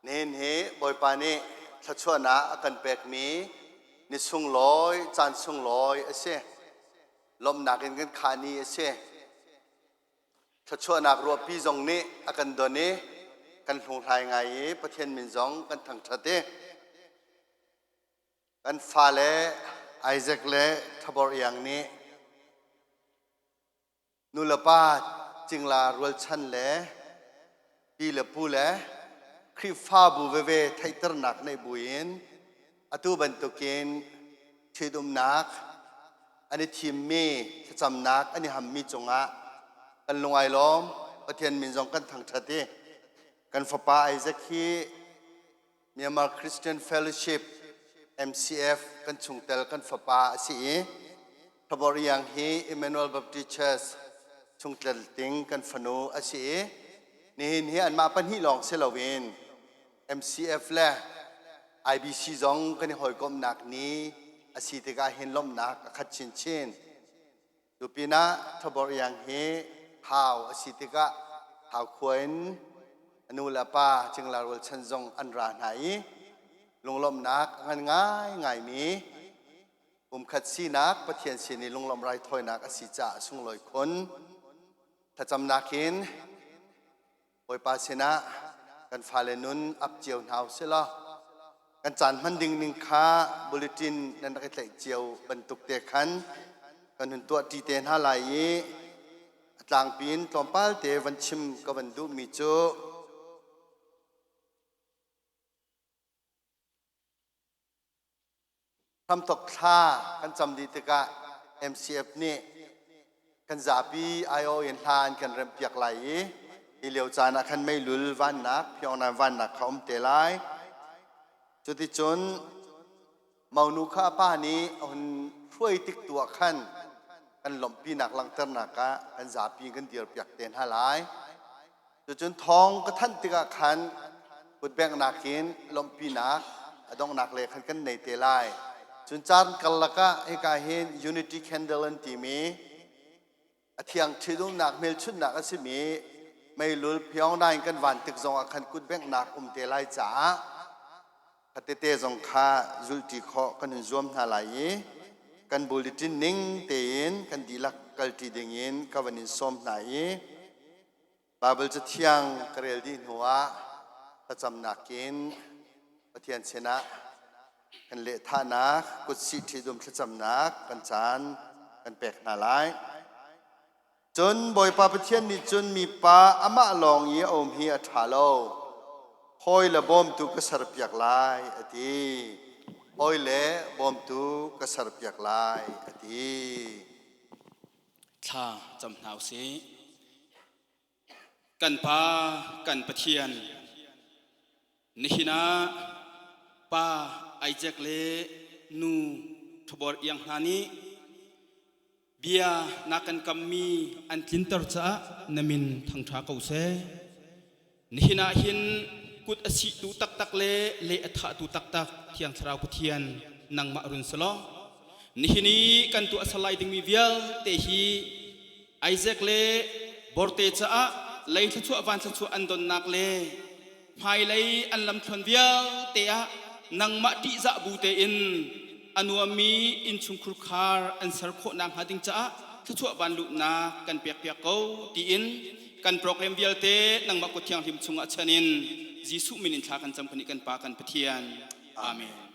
Nihin hi Bawipa nih thluachuahnak a kan pekmi ni sunglawi, caan sunglawi a si. Lawmhnak in kan khah ni a si. Thluachuahnak ruahpi zong nih a kan don i kan hlunghlai ngai i Pathian min zong kan thangṭhat i kan fale Isaac le Thabor Iang nih nulepa cingla rualchan le pi le pu le Khrihfabu veve theihternak neih buin atu bantukin ṭhitumnak an i thimmi thlacamnak an i hammi cungah kan lung ai lawm. Pathian min zong kan thangṭhat i kan fapa Isaac hi Myanmar Christian Fellowship MCF kan chungtel kan fapa a si i Thabor Iang hi Emmanuel Baptist Church chungtel ting kan fanu a si i nihin hi anmah pahnih lawng si loin MCF le IBC zong kan i hawikomhnak ni a si tikah hin lawmhnak a khat chinchin. Cu pinah Thabor Iang hi Thau a si tikah Thau khua in a nu le a pa Cingla rualchan zong an ra hna i lunglawmhnak a ngan ngaingaimi pumkhat sinak Pathian sin i lunglawmh raithawinak a si caah a sunglawi khun. Thlacamnak in Bawipa sinah kan fale nun ap cio hna usih law kan caan hman ding ning kha bulletin nan rak i tlaih cio bantuk te khan kan hun tuah ṭi te hna lai i a tlangpi in tlawmpal te van chim ka van duhmi cu Hramthok thla kan cam dih tikah MCF nih kan zapi aiawh in hla an kan remhpiak lai i hi lio caan ah khan meilul vannak Pyongyang vannak kha um te lai. Cuticun monu kha a pa nih a hun hruai tik tu ah khan kan lawmhpinak langhternak ah kan zapi kan dirpiak te hna lai. Cucun thawng ka thanh tikah khan kutbenghnak in lawmhpinak a donghnak le khan kan nei te lai. Cun caan karlak ah hika hin Unity Candle an timi a thiang ṭhitumnak hmelchunhnak a simi meilul Pyongyang kan van tik zongah khan kutbenghnak um te lai caah Khatete zong kha zulṭi khawh kan hun zuam hna lai i kan bulletin ning tein kan dihlak kalṭi dingin ka van in sawm hna i Baibal Cathiang ka rel dih hnuah thlacamnak in Pathian sinah kan lehthahnak kutsih ṭhidum thlacamnak kan caan kan pek hna lai. Cun Bawipa Pathian nih cun mipa amah lawng i a um hi a ṭha lo. Hawi le bawmtu ka serpiak lai, a ti. Hawi le bawmtu ka serpiak lai, a ti. Thla cam hna u sih. Kan Pa, kan Pathian, nihin ah Pa Isaac le Nu Thabor Iang hna nih Bia na kan kammi an tlinter caah na min thangṭha ko seh. Nihin ah hin kut a sihtu taktak le le a thahtu taktak Thiang Thlarau Pathian nangmah run si law nihin i kan tuah salai dingmi vialte hi Isaac le Borte caah lei thluachuah van thluachuah an donnak le hmailei an lamthluan vialte ah nangmah ṭihzah bu tein a nuammi innchungkhur khar an ser khawh nakhnga ding caah thluachuah vanluhnak kan pekpiak ko tiin kan program vialte nangmah kut thianghlim chungah chan in Jesuh min in thla kan cam kan kan Pa kan Pathian. Amen.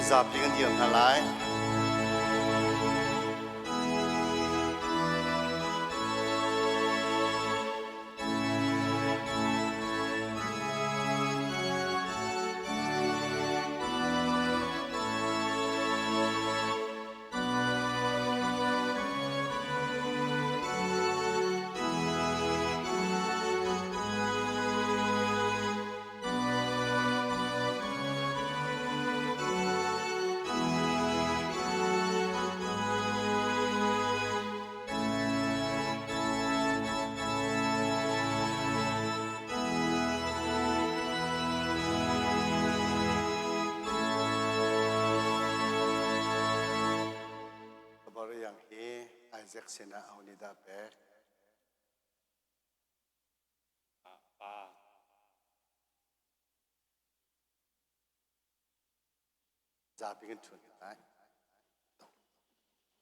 Zapi kan dir hna lai. Yang hi Isaac sinah aho nih dah pek? Pa. Zapi kan ṭhun lai.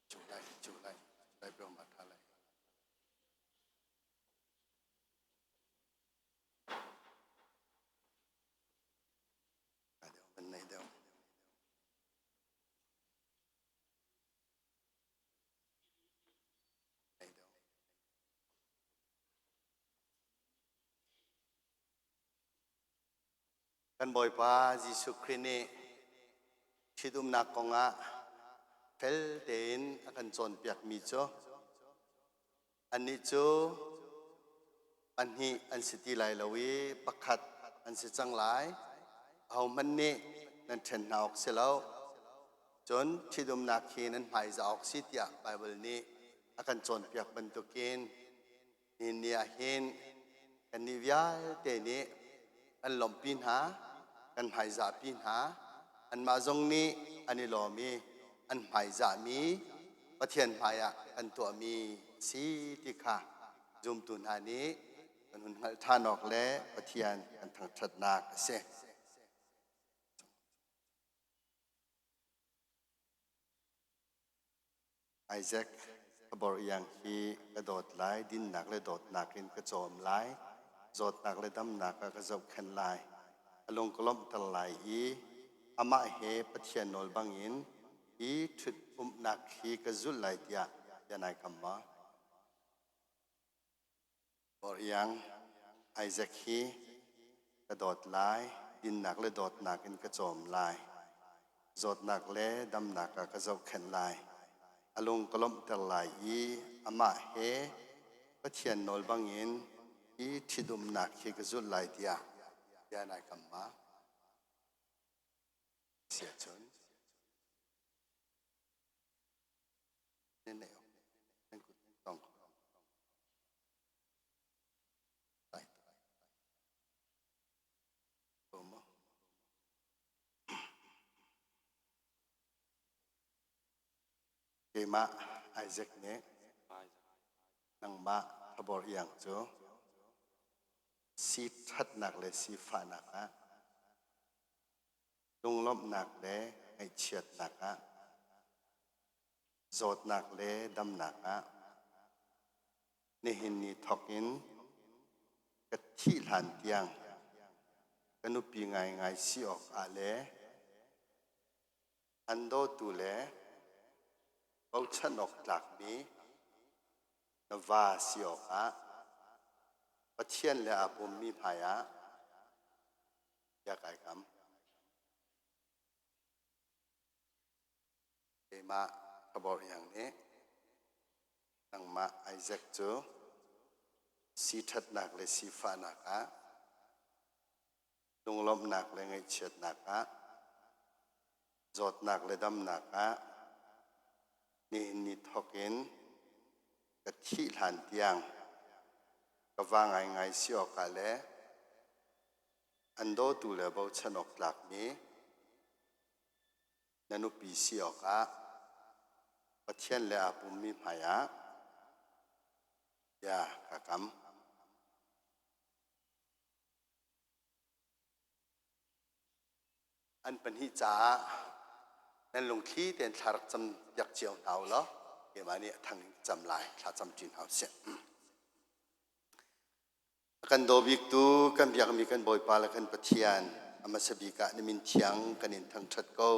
Cu lai, cu lai, lai pe ma tha lai. Deuh, nei deuh. Nei deuh. Kan Bawipa Jesuh Khrih nih ṭhitumnak kongah fel tein a kan cawnpiakmi cu annih cu pahnih an si ti lai lo i pakhat an si cang lai. Ahohmanh nih nan ṭhen hna awk si lo. Cun ṭhitumnak hi nan hmaizah awk si tiah Baibal nih a kan cawnpiak bantukin Nihin ni ah hin kannih vialte nih kan lawmhpi hna, kan hmaizahpi hna. Anmah zong nih an i lawm i an hmaizahmi Pathian hmaiah kan tuahmi si ti kha zumtu hna nih kan hun hngalh ṭhan awk le Pathian kan thangṭhatnak a si. Isaac ka bor iang hi ka dawt lai, dinnak le dawtnak in ka cawm lai, zawtnak le damnak ah ka zohkhenh lai, a lung ka lawmhter lai i amah he Pathian nawl bangin hi ṭhut-umnak hi ka zulh lai tiah bia nai kam maw? Bor iang Isaac hi ka dawt lai, dinnak le dawtnak in ka cawm lai, zawtnak le damnak ah ka zohkhenh lai, a lung ka lawmhter lai i amah he Pathian nawl bangin hi ṭhitumnak hi ka zulh lai tiah bia nai kam ma? Si ahcun nan kut tong Keimah Isaac nih nangmah thabor iang cu si ṭhatnak le sifahnak ah lunglawmhnak le ngaihchiatnak ah zawtnak le damnak ah nihin ni thawk in ka thih hlan tiang ka nupi ngaingai si awk ah le an dawtu le bochan awk tlakmi na va si awkah Pathian le aa pummi hmaiah bia kai kam. Keimah Thabor Iang nih nangmah Isaac cu siṭhatnak le sifahnak ah lunglawmhnak le ngaihchiatnak ah zawtnak le damnak ah nihin ni thawk in ka thih hlan tiang ka va ngaingai si awkah le an dawtu le bochan awk tlakmi na nupi si awkah Pathian le aa pummi hmaiah bia ka kam. An pahnih caah nan lungthli tein thla rak cam piak cio hna u law keimah nih a thang in ka cam lai thla cam ṭi hna usih. A kan daw biktu kan biakmi kan Bawipa le kan Pathian a hmasa bik ah na min thiang kan in thangṭhat ko.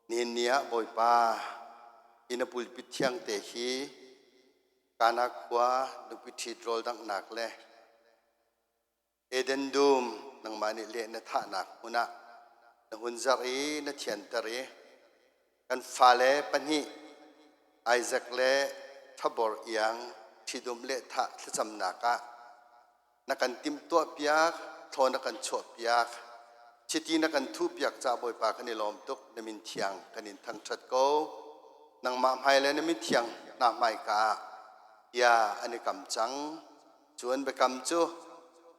Nihin ni ah Bawipa hi na pulpit thiang te hi Kana khua nupi ṭhit rawl danghnak le Eden dum nangmah nih leh na thahnak hmun ah na hun zarh i na thianter i kan fale pahnih Isaac le Thabor iang ṭhitumh leh thah thlacamnak ah na kan timhtuahpiak, thlaw na kan chuahpiak, chiti na kan thuhpiak ca Bawipa kan i lawm tuk, na min thiang kan in thangṭhat ko. Nangmah hmai le na min thiang hna hmaika ah bia an i kam cang. Cu an biakam cu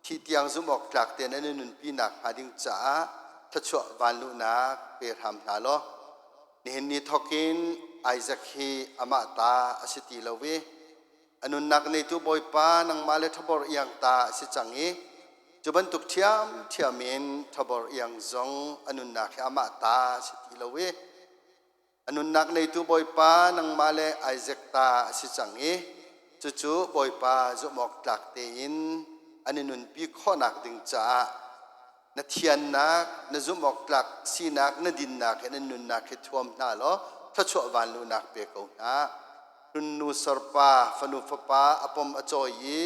thih tiang zumh awk tlak tein an i nunpi nakhnga ding caah thluachuah vanluhnak pe hram hna law nihin ni thawkin Isaac hi amah ta a si ti lo i A nunnak neitu Bawipa nangmah le thabor iang ta a si cang i cu bantuk ṭhiamṭhiam in thabor iang zong a nunnak hi amah ta a si ti lo i a nunnak neitu Bawipa nangmah le Isaac ta a si cang i cucu Bawipa zumh awk tlak tein an i nunpi khawhnak ding caah na thiannak, na zumh awk tlak sinak, na dinnak in an nunnak hi thuam hna law thluachuah vanluhnak pe ko hna. Hlunnu sorpa, fanu fapa a pom a cawi i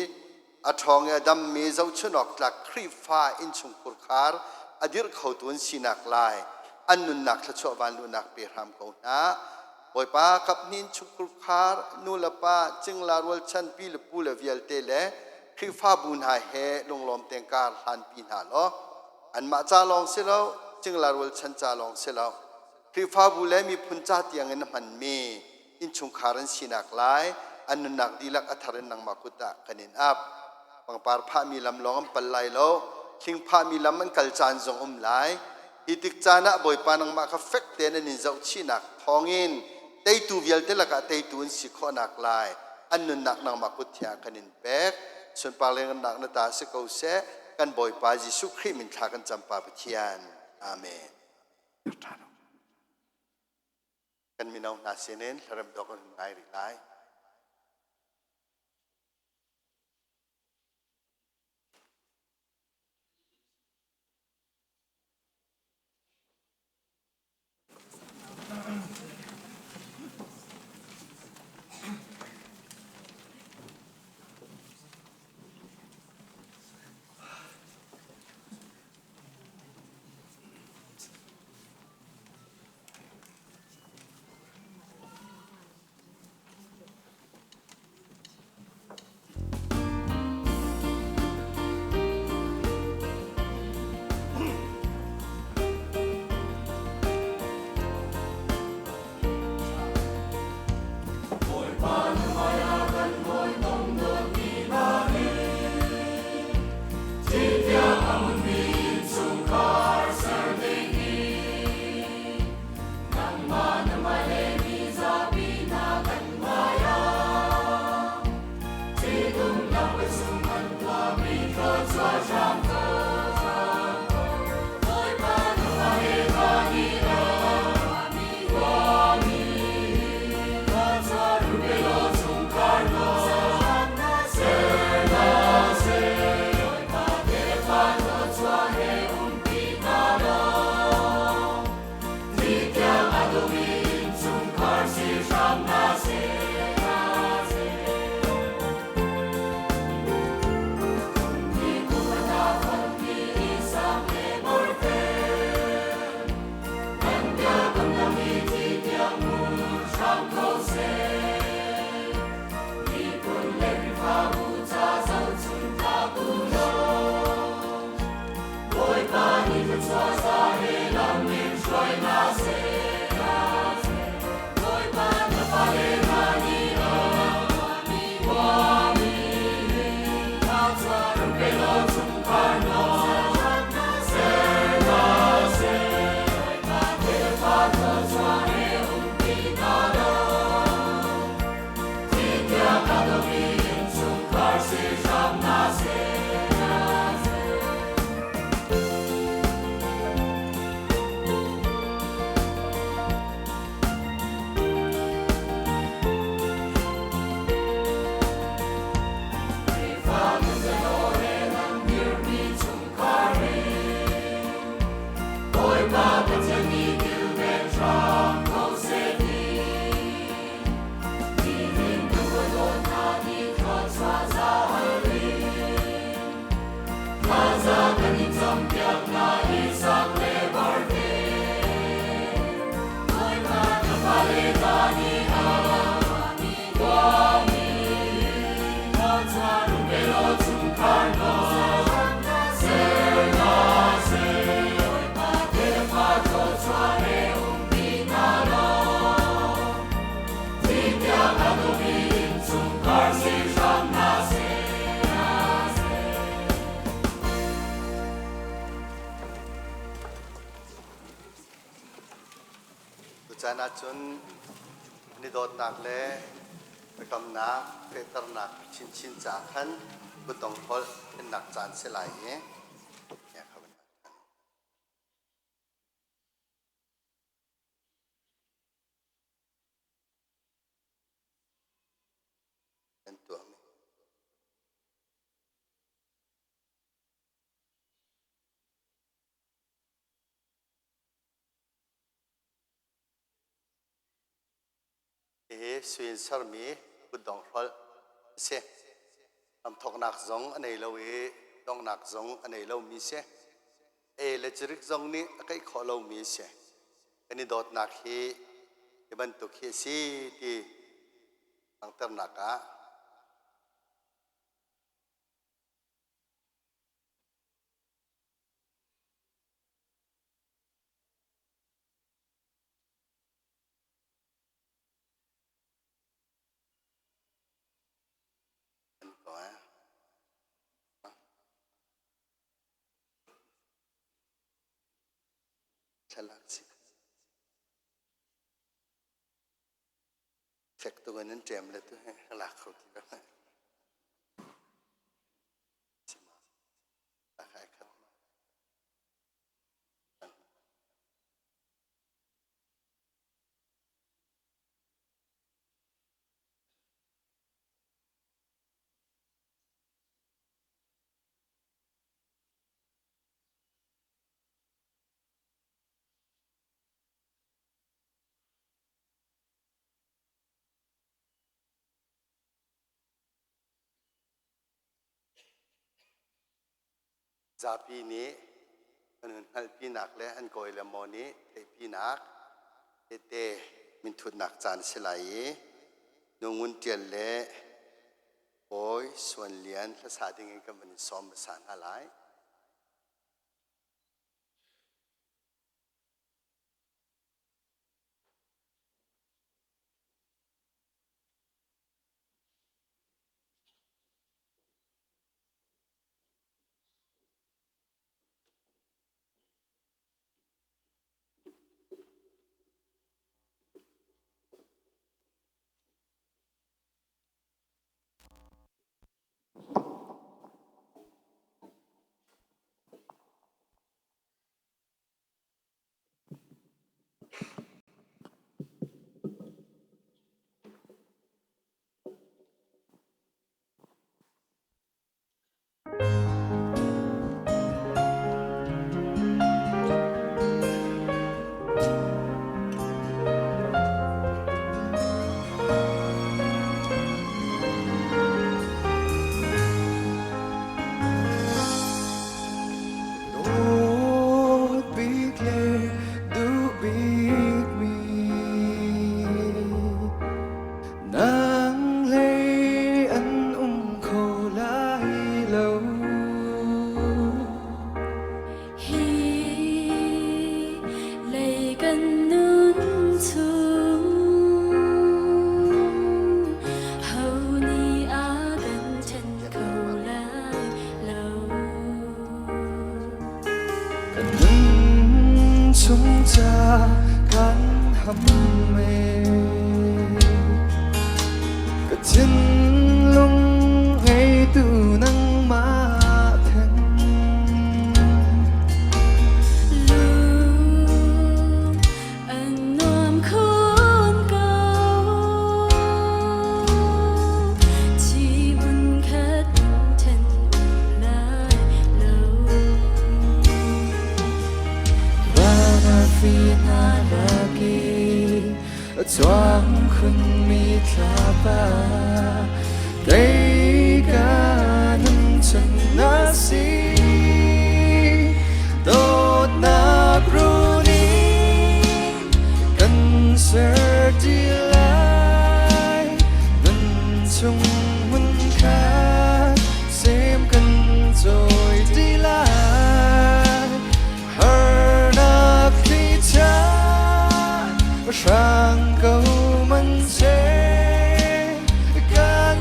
a ṭhawng i a dammi zohchun awk tlak Khrihfa innchungkhur khar a dirh khotu an sinak lai an nunnak thluachuah vanluhnak pe hram ko hna. Bawipa kaphnih innchungkhur khar nu le pa cingla rualchan pi le pu le vialte le Khrihfabu hna he lunglawm tein kar hlanpi hna law anmah ca lawng si lo cingla rualchan ca lawng si lo Khrihfabu le miphun ca tiang in a hmanmi innchungkhar an sinak lai an nunnak dihlak a thar in nangmah kut ah kan in ap. Pangpar phahmi lam lawng an pal lai lo, thing phahmi lam an kal caan zong um lai. Hi tik caan ah Bawipa nangmah kha fek tein an in zohchihnak thawngin teitu vialte lakah teitu an si khawhnak lai an nunnak nangmah kut thiang kan in pek. Sunpar le ngannak na ta si ko seh. Kan Bawipa Jesuh Khrih min thla kan cam Pa Pathian. Amen. Kan mino hna sinin hlarem dawk an hun ngai rih lai. caan ahcun an i dawtnak le biakamnak fehternak chinchin ca khan kutdong hrolh thennak caan si lai i An tuahmi. Hihi sui in sermi kutdong hrolh a si. Ramthawknak zong a nei lo i donghnak zong a nei lomi si. E le cirik zong nih a keih khawh lomi a si. Kan i dawtnak hi hi bantuk hi a si ti langhternak ah an ko eh. Thlalak si. Fek tuk in an ṭem le tu he lak kho ti lo. Zapi nih an hun hngalhpinak le an kawi le maw nih theihpinak tete minthutnak caan si lai i Nu Ngun Ṭial le Bawi Suan Lian hlasa ding in kan van in sawm hmasa hna lai. Dawt bik le duh bik mi Nang hlei an um kho lai lo. Hi lei kan nun chung ho nih a kan ṭhen kho lai lo. Kan nun chung ca kan ham me. Ka thinlung ngeitu nangmah theng. Lung an nuam khun ko. Ci hmun khat ṭhen um lai lo. Van arfi hna lak i a cuang khunmi thlapa kei ka nun chung na si dawtnak runin kan ser ti lai nun chung hmun khat sem kan cawi ti lai harnak thlichia hrang ko man seh kan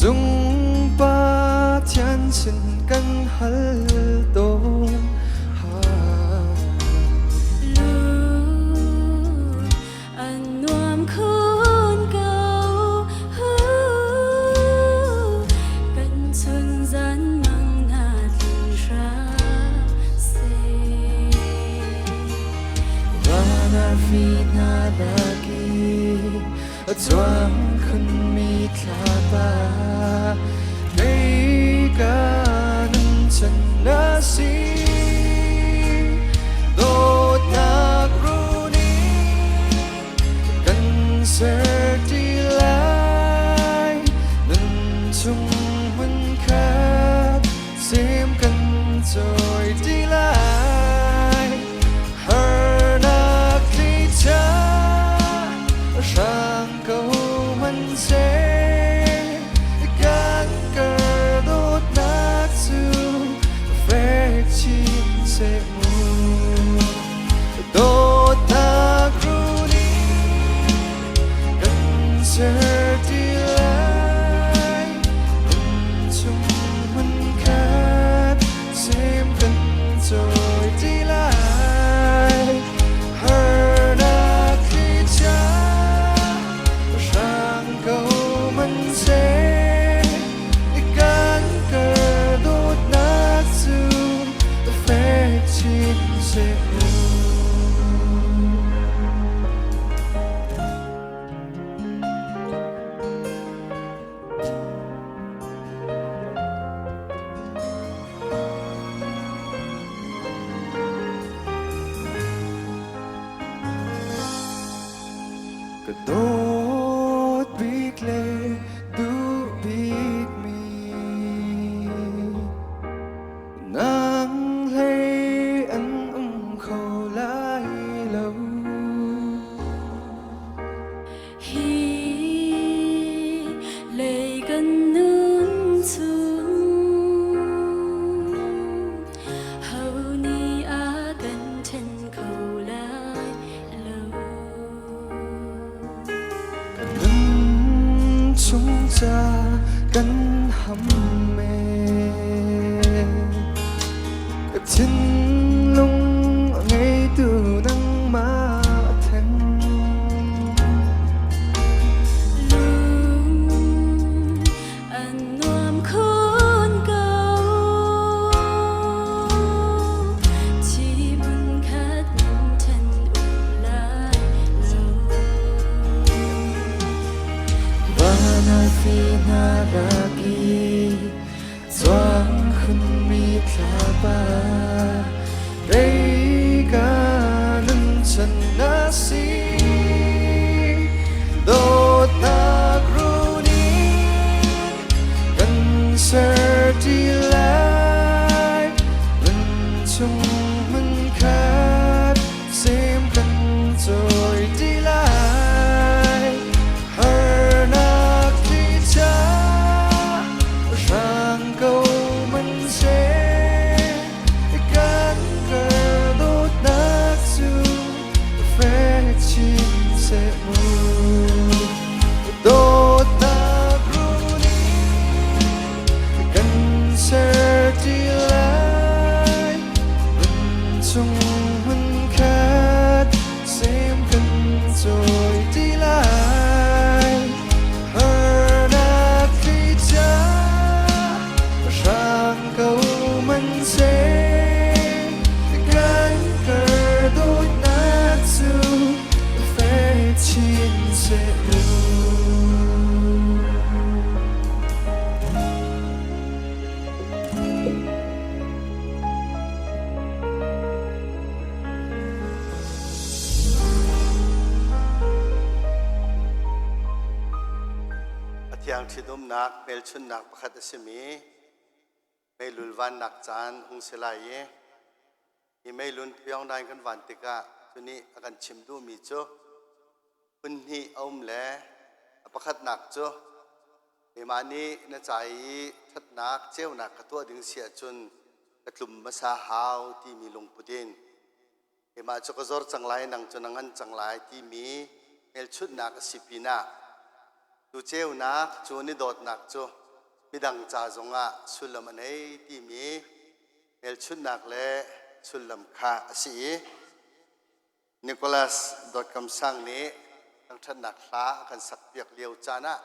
Cung Pathian sin kan hal tawn. Lung an nuam khun ko. Kan chun zan mang na tling hram seh. Van arfi hna lak i a cuang khunmi thlapa kei ka nun chan na si. Dawtnak run in kan ser ti lai, nun chung hmun khat sem kan cawi ti lai. Harnak thlichia hrang ko hmanhseh, kan kar dawtnak cu fek chin seh mu. Dawtnak run in kan ser ti lai, nun chung hmun khat sem kan cawi ti lai. Harnak thlichia hrang ko hmanhseh, kan kar dawtnak cu fek chin seh mu. Ka dawt bik le duh bik mi nang hlei an um kho lai lo. Hi lei kan nun chung ho nih a kan ṭhen kho lai lo. Kan nun chung ca kan ham me, ka thinlung a ngeitu nangmah theng. Lung an nuam khun ko, chỉ hmun khat nan ṭhen um lai lo. Van arfi hna lak i cuang khunmi thlapa kei ka nun chan na si. Dawtnak run in kan ser ti lai, nun chung hmun khat sem kan cawi ti lai. Harnak thlichia hrang ko hmanhseh, kan kar dawtnak cu fek chin seh mu. Dawtnak run in kan ser ti lai, nun chung hmun khat sem kan cawi ti lai. Harnak thlichia hrang ko hmanhseh, kan kar dawtnak cu fek chin seh mu. A thiang ṭhitumnak hmelchunhnak pakhat a simi meilul vannak caan hung si lai i hi meilun Pyongyang kan van tikah cu nih a kan chim duhmi cu phun hnih a um le a pakhatnak cu keimah nih na ca i ṭhatnak ceunak ka tuah ding si ahcun ka tlum hmasa hau timi lungput in keimah cu ka zor cang lai, nang cu na ngan cang lai timi hmelchunhnak a si pinah cu ceunak, cu ni dawtnak cu. Midang ca zongah sullam a nei timi hmelchunhnak le sullam kha a si i Nicholas Dawtkamsang nih thangṭhatnak hla a kan sakpiak lio caan ah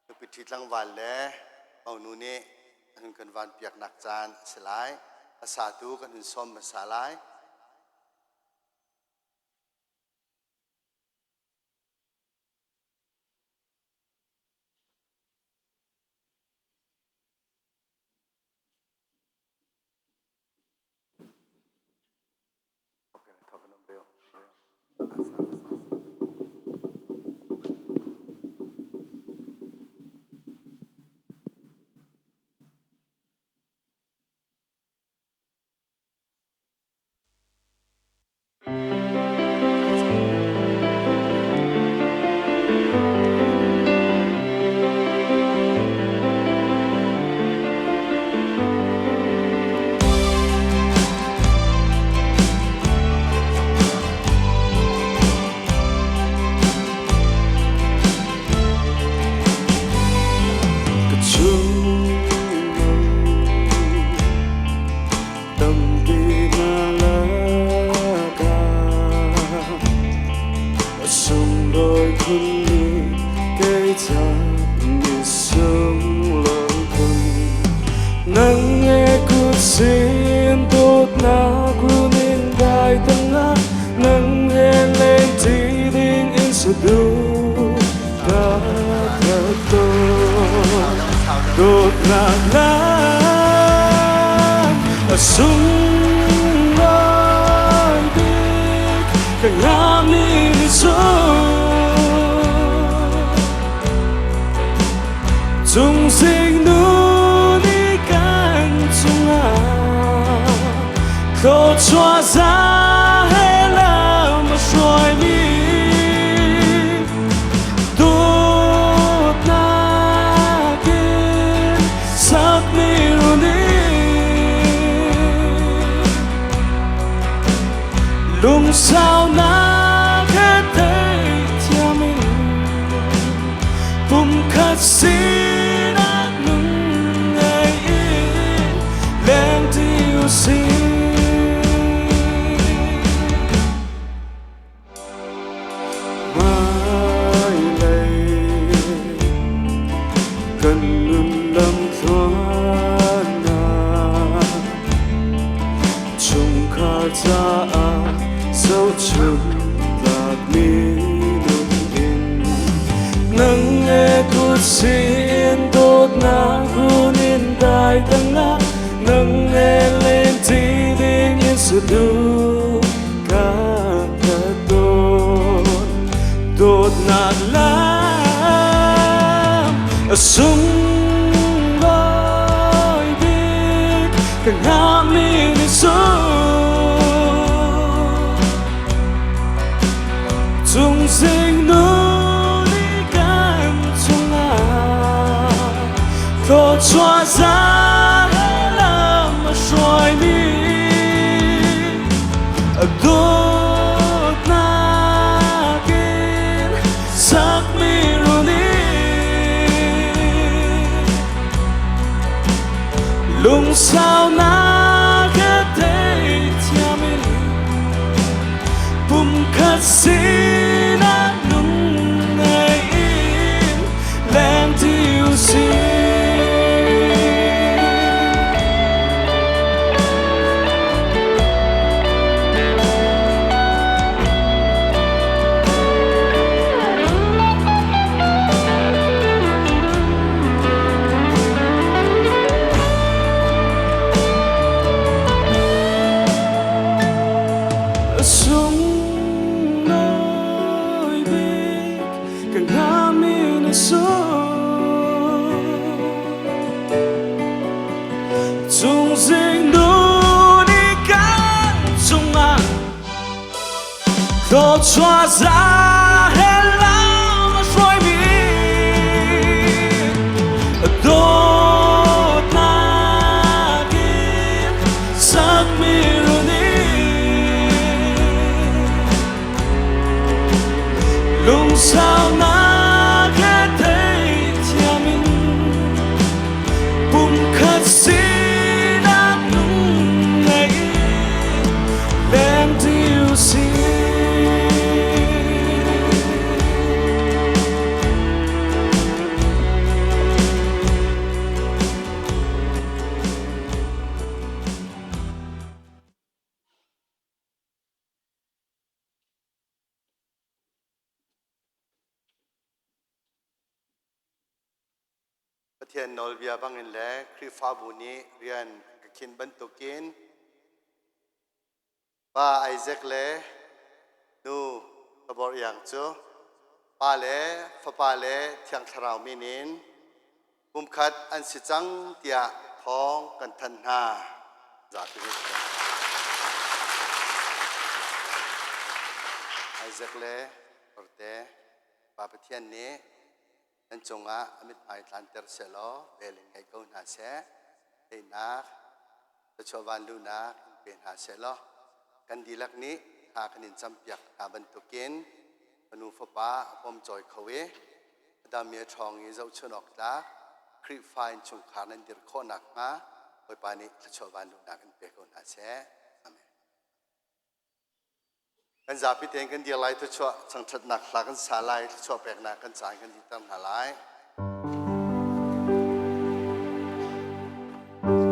nupi ṭhi tlangval le monu nih an hun kan vanpiaknak caan a si lai. A satu kan hun sawm hmasa lai. Ka chung tampi na lakah a sunglawi khunmi kei ca mi sunglawi khun nang he kutsin dawtnak runin dai tangah nang he lengṭi ding in saduh ka tawn dawtnak lam a sunglawi bik ka ngami mitsur Cungsing nu nih kan cungah thluachuah za he lam a hruaimi dawtnak in sakmi run lungsaunak he theithiam in pumkhat sinak nung ngei in lengṭi u sih. Hmailei kan nun lamthluan ah chungkhar caah zohchunh tlakmi nun in nang he kutsin dawtnak hun in dai tangah nang he lengṭi ding in saduh ka tawn dawtnak lam a sunglawi bik ka ngahmi ni Cungsing nu nih kan chungah thluachuah za he lam a hruaimi dawtnak in sakmi run lungsaunak he theithiam in pumkhat sinak nung ngei in lengṭi u sih. Sunglawi bik kan ngami na sung Cungzing nu nih kan cungah thluachuah za he lam a hruaimi dawtnak in sakmi run lungsaunak he theithiam in. Pathian nawlbia bangin le Khrihfabu nih rian ka khin bantukin Pa Isaac le nu Tabor Iang cu Pa le Fapa le Thiang Thlarau min in pumkhat an si cang tiah thawng kan thanh hna. Zapi nih Isaac le Porte Pa Pathian nih nan cungah a mithmai tlanter sehlaw vel in ngei ko hna seh. Teinak, thluachuah vanluhnak in pe hna sehlaw kan dihlak nih thla kan in campiak hna bantukin fanu fapa a pom cawi kho i a dam i a ṭhawng i zohchun awk tlak Khrihfa innchungkhar nan dirh khawh nakhnga Bawipa nih thluachuah vanluhnak in pe ko hna seh. Amen. Kan zapi tein kan dir lai thluachuah changṭhatnak hla kan sa lai thluachuah peknak kan caan kan dihter hna lai.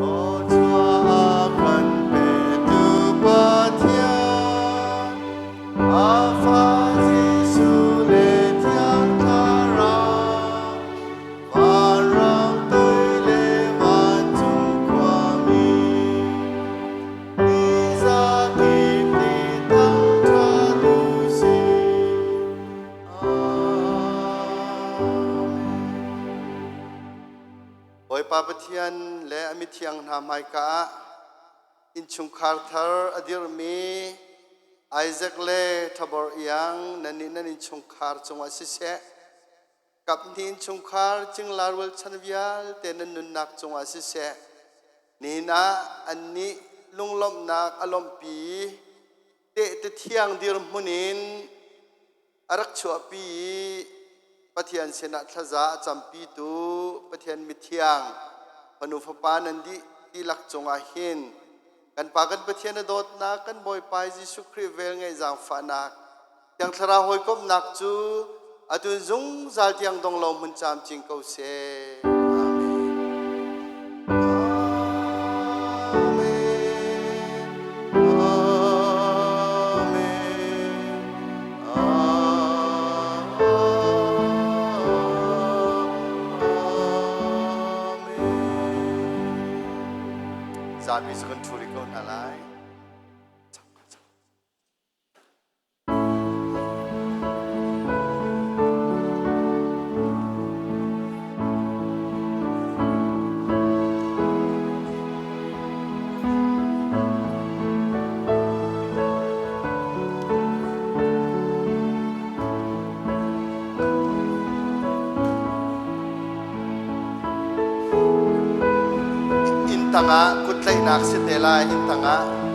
Thluachuah kan petu Pathian, a Fa Jesuh le Thiang Thlarau, vanram toi le vancung khuami, Bawipa Pathian le a mithiang hna hmaika ah innchungkhar thar a dirhmi Isaac le Tabor iang nannih nan innchungkhar cungah siseh Kaphnih innchungkhar cingla rualchan vialte nan nunnak cungah siseh, nihin ah annih lunglawmhnak a lawmhpi i tehte thiang dirhmun in a rak chuahpi i Pathian sinah thlaza a campitu Pathian mithiang fanu fapa nan dih dihlak cungah hin kan Pa kan Pathian a dawtnak kan Bawipa Jesuh Khrih velngeih zaangfahnak Thiang Thlarau hawikomhnak cu atu in zungzal tiang dong lo hmun camcin ko seh. Amen. Amen. Amen. Amen. Zapi cu kan ṭhu rih ko hna lai. Inn tangah kut tlaihnak si te lai, inn tangah.